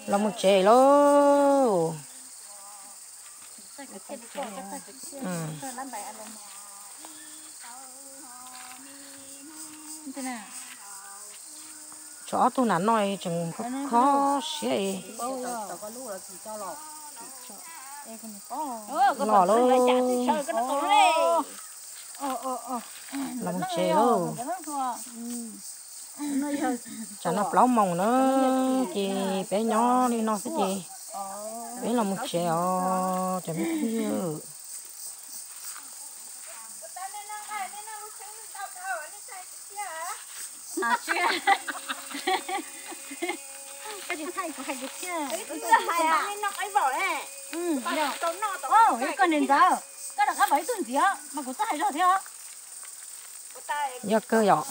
Los mus tsev lauj. Tshuav ob tug nas no tseem khob siab. Los lauj. Los mus tsev lauj. Tsam no plaub moos na, ces peb nyob li no xwb ces peb los mus tsev os cov me phooj ywg. Koj rov qab pom ib tug ntxiv mas kuv txhob hais zog thiab. Yog kawg yom.